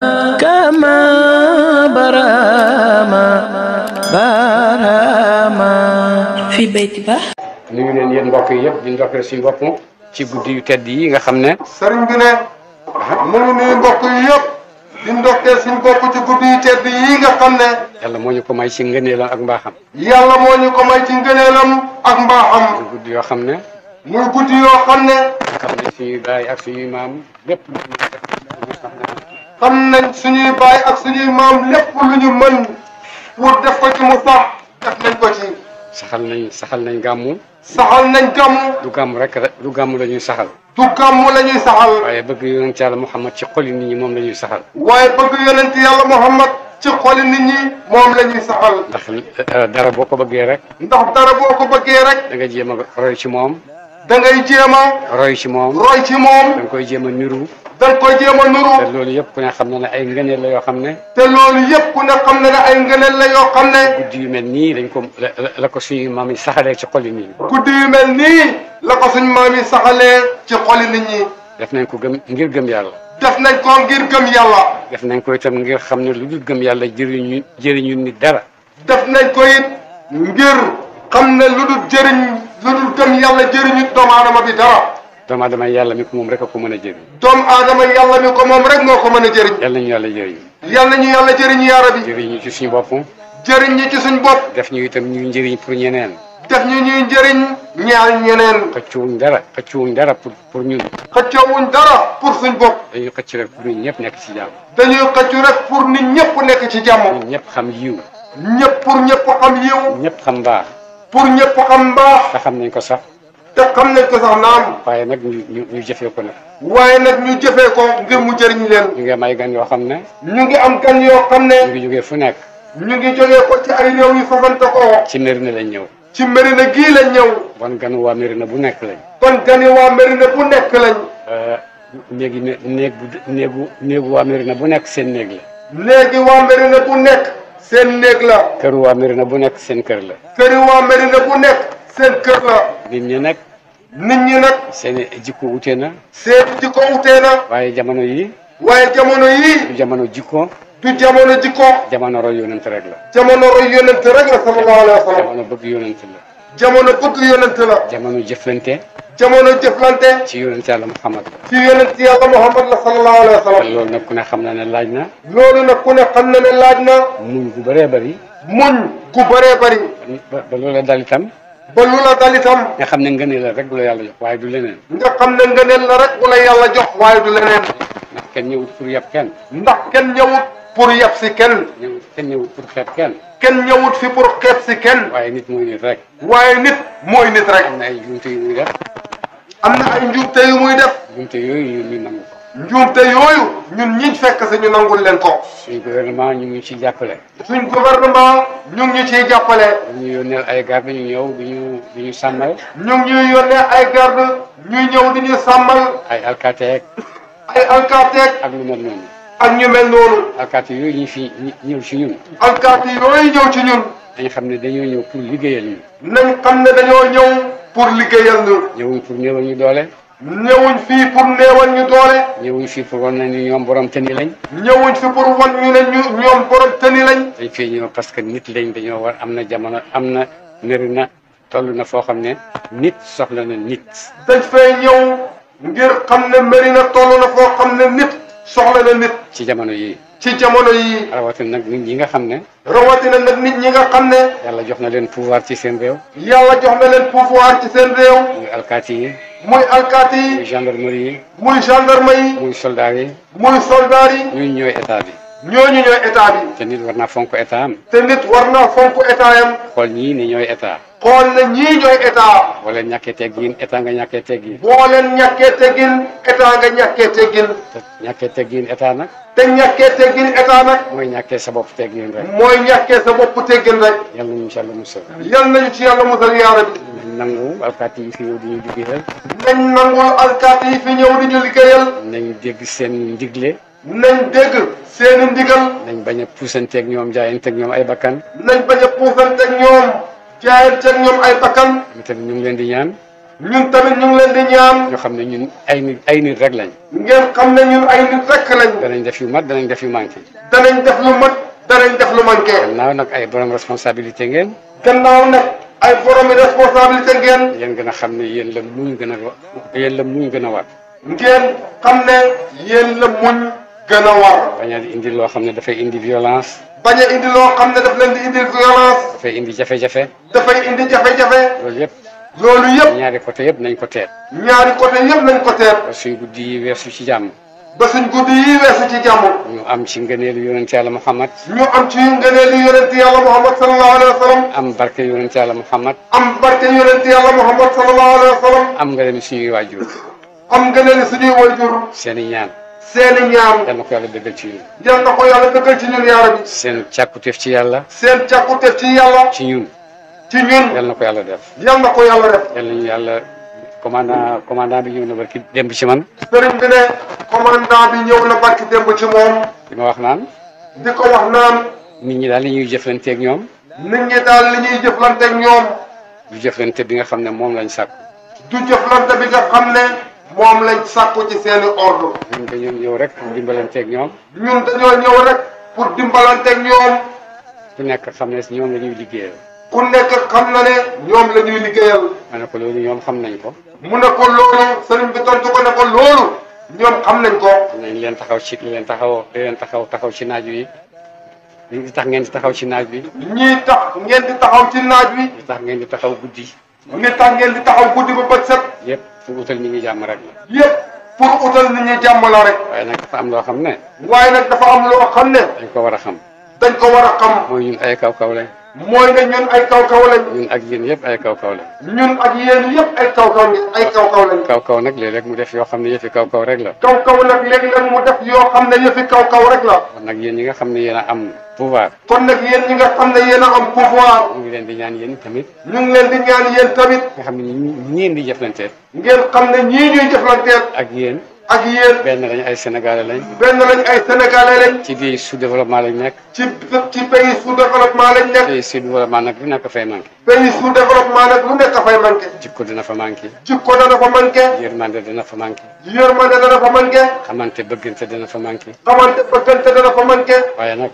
كما برama في بيت با nuyu leen yéen mbokk yi yëpp di ndokkee suñu bopp ci guddi yu tedd yi nga xam ne sëriñ bi ne mu ngi nuyu mbokk yi yëpp di ndokkee suñu bopp ci guddi yu tedd yi nga xam ne yàlla moo ñu ko may ci ngëneelam ak mbaaxam. yàlla moo ñu ko may ci ngëneelam ak mbaaxam. muy guddi yoo xam ne. muy guddi yoo xam ne. xam nañ suñuy baay ak suñuy maam lépp lu ñu def. xam nañ suñuy baay ak suñuy maam lépp lu ñu mën pour def ko ci mu sax def nañ ko ci. saxal nañ gàmmu. saxal nañ gàmmu. du gàmmu rek du gàmmu la ñuy saxal. du gàmmu la ñuy saxal. waaye bëgg yonent yàlla Muhammad ci xoli nit ñi moom la ñuy saxal. waaye bëgg yonent yàlla Muhammad ci xoli nit ñi moom la ñuy saxal. ndax dara boo ko bëggee rek. ndax dara boo ko bëggee rek. da nga jéem a roy ci moom. da ngay jéem a. roy ci moom. roy ci moom. da nga koy jéem a niru. da nga koy jéem a nuru. te loolu yëpp ku ne xam na ne ay ngëneel la yoo xam ne. te loolu yëpp ku ne xam na ne ay ngëneel la yoo xam ne. guddi yu mel nii dañ ko la ko suñu maam yi saxalee ci xoli nit ñi. guddi yu mel nii la ko suñu maam yi saxalee ci xoli nit ñi. def nañ ko ngir gëm yàlla. def nañ ko ngir gëm yàlla. def nañ ko itam ngir xam ne lu dul gëm yàlla jëriñu nit dara. def nañ ko it ngir xam ne lu dul gëm yàlla jëriñu doomu aadama bi dara. doomu aadama yàlla mi ko moom rek a ko mën a jëriñ. doomu aadama yàlla mi ko moom rek moo ko mën a jëriñ. yàlla nañu yàlla jëriñ. yàlla nañu yàlla jëriñ yaara bi. jëriñ ñu ci suñu bopp. jëriñ ñi ci suñu bopp. def ñu itam ñuy njëriñ pour ñeneen. def ñu ñuy njëriñ ñaar ñeneen. xëccuwuñ dara pour ñun. xëccoowuñ dara pour suñ bopp. dañuy xëcc rek pour nit ñëpp nekk ci jàmm. dañuy xëccu rek pour nit ñëpp nekk ci jàmm. nit ñëpp xam yiw. pour ñëpp xam yiw. ñëpp xam mbaax. pour ñëpp xam mbaax. te xam nañ ko sax. te xam nañ ko sax naam. waaye nag ñu jëfee ko nag. waaye nag ñu jëfee ko ngir mu jëriñ leen. ñu ngi am ay gan yoo xam ne. ñu ngi am gan yoo xam ne. ñu ngi jógee fu nekk. ñu ngi jógee ko ci ay réew yu fasante ko. ci Mérina lañ ñëw. ci Mérina gii lañ ñëw. bon ganu waa Mérina bu nekk lañ. kon gani waa Mérina bu nekk lañ. néegu waa Mérina bu nekk seen néeg la. léegi waa Mérina bu nekk seen néeg la. këru waa Mérina bu nekk seen kër la. këri waa Mérina bu nekk seen kër la. nit ñi nag. seen jikko wute na. seen jikko wutee na. waaye jamono yi. du jamono jikko. du jamono jikko. jamono roy yonent rek la. jamono roy yonent rek la sallallahu alayhi wa sallam. jamono bëgg yonent la. jamono bëgg yonent la. jamono jëflante. jamono jëflante. ci yonent yàlla Muhammad. ci yonent yàlla Muhammad la sallallahu alayhi wa sallam. loolu nag ku ne xam na ne laaj na. loolu nag ku ne xam na ne laaj na. muñ gu bëree bëri. muñ gu bëree bëri. ba loola dal itam. ba lu la dal itam. nga xam ne ngëneel la rek bu la yàlla jox waaye du leneen. nga xam ne ngëneel la rek bu la yàlla jox waaye du leneen. ndax kenn ñëwut pour yab kenn. ndax kenn ñëwut pour yab si kenn. kenn ñëwut pour xeeb kenn. kenn ñëwut fi pour xeeb si kenn. waaye nit mooy nit rek. waaye nit mooy nit rek. am na ay njuumte yu muy def. am na ay njuumte yu muy def. njuumte yooyu ñu nangu ko. njuumte yooyu ñun ñiñ fekk si ñu nangul leen ko. suñ gouvernement ñu ngi ciy jàppale. suñ gouvernement ñu ngi ñu ciy jàppale. ñu yónneel ay garde ñu ñëw di ñu sàmmal. ñu ngi ñuy yónnee ay garde ñuy ñëw di ñu sàmmal. ay alkateek. ay alkaateek. ak lu mel noonu. ak ñu mel noonu. alkaati yooyu ñu fi ñëw ci ñun. alkaati yooyu ñëw ci ñun. dañ xam ne dañoo ñëw pour liggéeyal ñu. nañ xam ne dañoo ñëw pour liggéeyal ñu. ñëwuñ pour néewal ñu doole. ñëwuñ fii pour néewal ñu doole. ñëwuñ fii pour wan na ni ñoom borom tëni lañ. ñëwuñ fi pour wan ñu ne ñoom borom tëni lañ. dañ fee ñëw parce que nit lañ dañoo war am na jamono am na Mérina toll na foo xam ne nit soxla na nit. dañ fee ñëw ngir xam ne Mérina toll na foo xam ne nit soxla na nit. ci jamono yii. ci jamono yii. rawatina nag nit ñi nga xam ne. rawatina nag nit ñi nga xam ne. yàlla jox na leen pouvoir ci seen réew. yàlla jox na leen pouvoir ci seen réew. muy alkaati yi. muy alkaati yi. muy gendarmerie yi. muy gendarme yi. muy soldat yi. muy soldat yi. ñun ñooy état bi. ñooñu ñooy état bi. te nit war naa fonk état am. te nit war naa fonk état yam. xool ñii ne ñooy état. xool na ñii ñooy état. boo leen ñàkkee teggin état nga ñàkkee teggin. boo leen ñàkkee teggin état nga ñàkkee teggin. te ñàkkee teggin état nag. te ñàkkee teggin état nag. mooy ñàkkee sa bopp teggin rek. mooy ñàkkee sa bopp teggin rek. yal nañu ci yàlla musal. yal nañu ci yàlla musal yaa rabbi. nañ nangu alkaati yi fi ñëw di ñu liggéeyal. nañ nangul alkaati yi fi ñëw di ñu liggéeyal. nañ dégg seen ndigle. nañ dégg seeni ndigal. nañ bañ a puusanteeg ñoom jaayanteeg ñoom ay bakkan. nañ bañ a puusanteeg ñoom jaayanteeg ñoom ay bakkan. tamit ñu ngi leen di ñaan. ñun tamit ñu ngi leen di ñaan. ñoo xam ne ñun ay nit rek lañ. ngeen xam ne ñun ay nit rek lañ. danañ def yu mat danañ def yu manqué. danañ def lu mat danañ def lu manqué. gannaaw nag ay borom responsabilité ngeen. gannaaw nag ay boromi responsabilité ngeen. yéen gën a xam ne yéen la muñ gën a war. ngeen xam ne yéen la muñ gën a war. bañ a indi loo xam ne dafay indi violence. bañ a indi loo xam ne daf leen di indi violence. dafay indi jafe-jafe. dafay indi jafe-jafe. loolu yëpp. loolu yëpp. ñaari côté yëpp nañ ko teet. ñaari côté yëpp nañ ko teet. ba suñ guddi yi weesu ci jàmm. ba suñ guddi yi weesu ci jàmm. ñu am ci ngëneelu yonent yàlla Muhammad. ñu am ci ngëneelu yonent yàlla Muhammad sallallahu alayhi wa sallam. am barke yonent yàlla Muhammad. am barke yonent yàlla Muhammad sallallahu alayhi wa sallam. am nga leen suñuy waajur. am ngëneelu suñuy waajur. seen i ñaan. seen i ñaan. yal na ko yàlla dëggal ci ñun. yal na ko yàlla dëggal ci ñun yaa rabbi. seen càkkuteef ci yàlla. seen càkkuteef ci yàlla. ci ñun. ci ñun. yal na ko yàlla def. yal na ko yàlla def. yal nañu yàlla commandant bi ñëw na barki démb ci man. sëriñ bi ne commandant bi ñëw na barki démb ci moom. di ma wax naan. di ko wax naan. nit ñi daal li ñuy jëflanteeg ñoom. nit ñi daal li ñuy jëflanteeg ñoom. du jëflante bi nga xam ne moom lañ sàkku. du jëflante bi nga xam ne moom lañ sàkku ci seeni ordre. ñun dañoo ñëw rek pour dimbalanteeg ñoom. ñun dañoo ñëw rek pour dimbalanteeg ñoom. ku nekk xam ne ñoom la ñuy liggéeyal. ku nekk xam na ne ñoom la ñuy liggéeyal. ma ne ko loolu ñoom xam nañ ko. mu ne ko loolu sëriñ bi tontu ko ne ko loolu ñoom xam nañ ko. nañ leen taxaw ci taxaw ci naaj wi. li tax ngeen di taxaw ci naaj bi. ñii tax ngeen di taxaw ci naaj wi. li tax ngeen di taxaw guddi. li tax ngeen di taxaw guddi ba bët set. yëpp pour utal nit ñi jàmm rek la. yëpp pour utal nit ñi jàmm la rek. waaye nag dafa am loo xam ne. waaye nag dafa am loo xam ne. dañ ko war a xam. dañ ko war a xam. mooy ñun ay kaw-kaw lañ. mooy ne ñun ay kaw-kaw lañ. ñun ak yéen yëpp ay kaw-kaw lañ. ñun ak yéen yëpp ay kaw-kaw lañ. kaw-kaw nag léeg-léeg mu def yoo xam ne yëfi kaw-kaw rek la. kaw-kaw nag léeg-léeg mu def yoo xam ne yëfi kaw-kaw rek la. kon nag yéen ñi nga xam ne yéen a am pouvoir. kon nag yéen ñi nga xam ne yéen a am pouvoir. ñu ngi leen di ñaan yéen tamit. ñu ngi leen di ñaan yéen tamit. nga xam ne ñi ngeen di jëflanteel. ngeen xam ne ñii ñuy jëflanteel. ak yéen. ak yéen. benn lañ ay sénégalais lañ. benn lañ ay sénégalais lañ. ci biir sous-développement lañ nekk. ci pays sous-développement lañ nekk. pays sous-développement nag lu nekk fay manqué. pays sous-développement nag lu nekk fay manqué. jikko dina fa manqué. jikko dana fa manqué. yërmande dina fa manqué. yërmande dana fa manqué. xamante bëggante dina fa manqué. xamante bëggante dana fa manqué. waaye nag.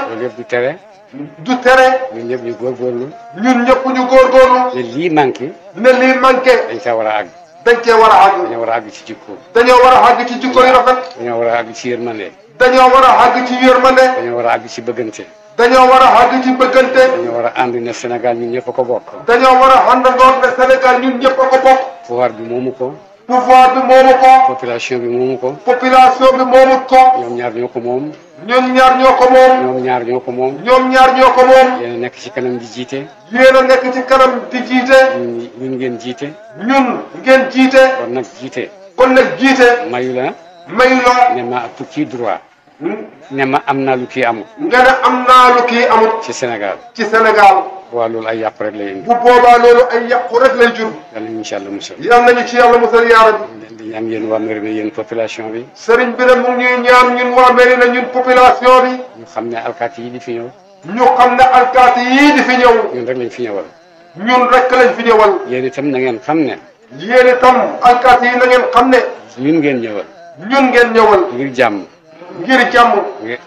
loolu yëpp du tere. du tere. ñun ñëpp ñu góorgóorlu. ñun ñëpp ñu góorgóorlu. ne lii manqué. ne lii manqué. dañ caa war a àgg. dañ cee war a àgg. dañoo war a àgg ci jikko. dañoo war a àgg ci jikko yu rafet. dañoo war a àgg ci yërmande. dañoo war a àgg ci yërmande. dañoo war a àgg ci bëggante. dañoo war a àgg ci bëggante. dañoo war a ànd ne Sénégal ñun ñëpp a ko bokk. dañoo war a àndandoon ne Sénégal ñun ñëpp a ko bokk. pouvoir bi moomu ko. pouvoir bi moomu ko. population bi moomu ko. population bi moomu ko. ñoom ñaar ñoo ko moom. ñoom ñaar ñoo ko moom. ñoom ñaar ñoo ko moom. ñoom ñaar ñoo ko moom. yéen a nekk ci kanam di jiite. yéen a nekk ci kanam di jiite. ñun ngeen jiite. ñun ngeen jiite. kon nag jiite. kon nag jiite. mayu la. mayu la. ne ma ëpp kii droit. ne ma am naa lu kii amul. nga ne am naa lu kii amul. ci Sénégal. ci Sénégal. waaw loolu ay yàqu rek lay indi. bu boobaa loolu ay yàqu rek lay jur. yal nañu incha allah musal. yal nañu ci yàlla musal yaa rabbi. di ñaan yéen waa Mérina yéen population bi. sëriñ bi nag mu ngi ñuy ñaan ñun waa Mérina ñun population bi. ñu xam ne alkaati yi di fi ñëw. ñu xam ne alkaati yii di fi ñëw. ñun rek lañ fi ñëwal. ñun rek lañ fi ñëwal. yéen itam na ngeen xam ne. yéen itam alkaati yi na ngeen xam ne. ñun ngeen ñëwal. ñun ngeen ñëwal. ngir jàmm. ngir jàmm.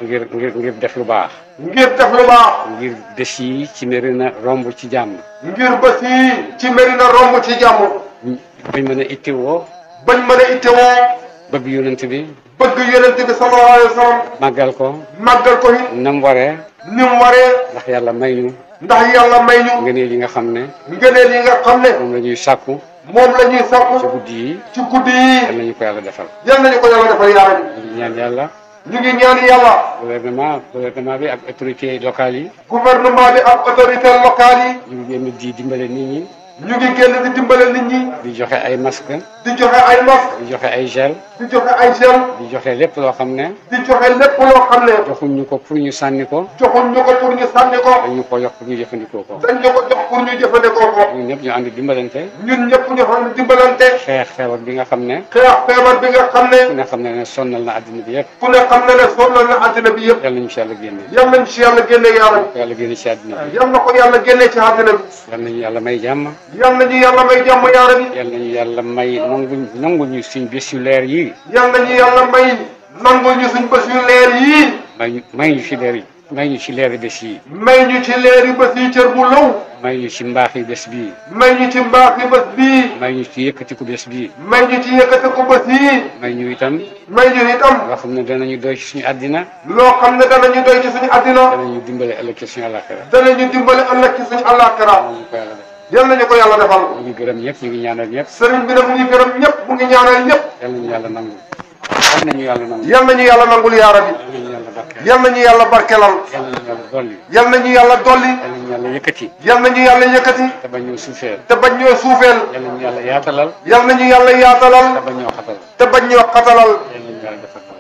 ngir def lu baax. ngir def lu baax. ngir bés yi ci Mérina romb ci jàmm. ngir bés yi ci Mérina romb ci jàmm. bañ mën a ittewoo. bañ mën a ittewoo. bëgg yonent bi. bëgg yonent bi sallallahu alayhi wa sallam. màggal ko. màggal ko it. na mu waree. ni mu waree. ndax yàlla may ñu. ndax yàlla may ñu. ngëneel yi nga xam ne. ngëneel yi nga xam ne. moom la ñuy sàkku. moom la ñuy sàkku. ci guddi yi. ci guddi yi. yal nañu ko yàlla defal. yal nañu ko yàlla defal yaa rabbi. ñu ñaan yàlla. ñu ngi ñaan yàlla. gouvernement bi ak autorités locales yi. gouvernement bi ak autorités locales yi. ñu ngi génn di dimbale nit ñi. ñu ngi génn di dimbale nit ñi. di joxe ay masques. di joxe ay masque. di joxe ay gel. di joxe ay gel. di joxe lépp loo xam ne. di joxe lépp loo xam ne. joxuñ ñu ko pour ñu sànni ko. joxuñ ñu ko pour ñu sànni ko. dañu ko jox pour ñu jëfandikoo ko. dañ ñu ko jox pour ñu jëfandikoo ko. ñun ñëpp ñu ànd dimbalante. ñun ñëpp ñu ànd dimbalante. xeex feebar bi nga xam ne. xeex feebar bi nga xam ne. ku ne xam ne sonnal na addina bi yëpp. ku ne xam ne sonnal na addina bi yëpp. yal nañu si yàlla génne. yal nañu si yàlla génne yàlla. yàlla génne si addina bi. yal na ko yàlla génne ci addina bi. yal nañu yàlla may jàmm. yal nañu yàlla may jàmm yaara bi. yal nañu yàlla may nanguñu suñ bés yu leer yii. yal nañu yàlla may nanguñu suñ bés yu leer yii. may ñu ci leer yi. may ñu ci leeri bés yi. may ñu ci leeri bés yi cër bu law. may ñu ci mbaaxi bés bii. may ñu ci mbaaxi bés bii. may ñu ci yëkkatiku bés bii. may ñu ci yëkkatiku bés yii. may ñu itam. may ñu itam. loo xam ne danañu doy ci suñu àddina. loo xam ne danañu doy ci suñu àddina. danañu dimbale ëllëg ci suñu àllaaxira. danañu dimbale ëllëg ci suñu àllaaxira. yal nañu ko yàlla defal. ñu ngi gërëm ñëpp ñu ngi ñaanal ñëpp. sëriñ bi nag mu ngi gërëm ñëpp mu ngi ñaanal ñëpp. yal nañu yàlla nangu. yal nañu yàlla nangu. yal nañu yàlla nangul yaara bi. yal nañu yàlla barkelal. yal nañu yàlla dolli. yal nañu yàlla dolli. yal nañu yàlla yëkkati. yal nañu yàlla yëkkati. te bañ ñoo suufeel. te bañ ñoo suufeel. yal nañu yàlla yaatalal. yal nañu yàlla yaatalal. te bañ ñoo xatal. te bañ ñoo xatalal.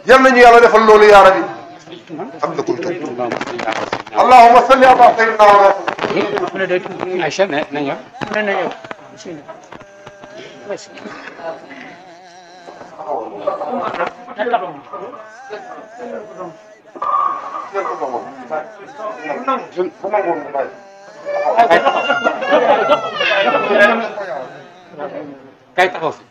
yal nañu yàlla defal loolu yaara bi. am na kultu. allahumma salli ala sayyidina wa Aïcha ne na ñëw. kay taxaw fi